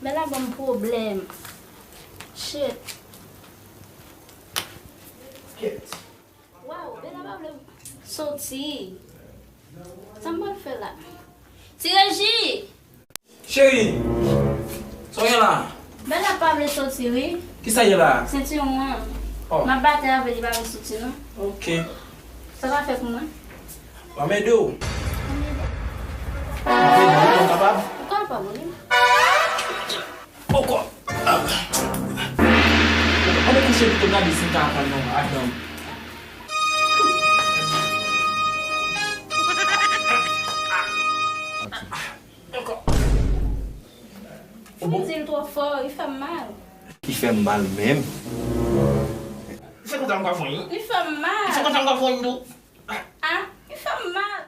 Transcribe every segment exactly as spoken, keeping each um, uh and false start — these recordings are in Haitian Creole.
Bella ban m pwoblèm. Shit. Kèt. Waw, Bella pa vle soti. Sa m pral fè la? Ti Reji! Cheri, sa w gen la? Bella pa vle soti, wi. Kisa gen la? Sentiwon an. Oh. M ap batay avè li, li pa vle soti, non. Ok. Sa w ka fè pou mwen? Ban m ede w. Ban m ede w. Ou kapab? Ou kapab, wi. Poko. Ann kouche pito, gade si m ka pran non adan. Ankò. Ou bon? Fouti l twò fò, li fè m mal. Li fè m mal menm. Se konsa m ka fon li. Li fè m mal. Se konsa m ka fon li tou. Ah, li fè m mal.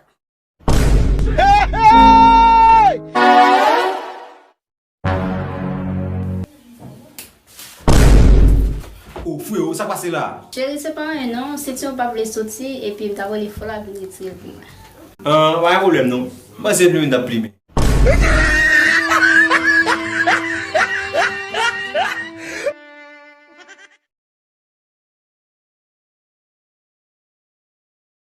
Oh, frewo, sa k pase la? Cheri, se pa anyen non, sentiwon pa vle soti, epi m ta rele fò l ap vin retire l pou mwen. Ah, pa gen pwoblèm non. M panse plimen t ap plimen.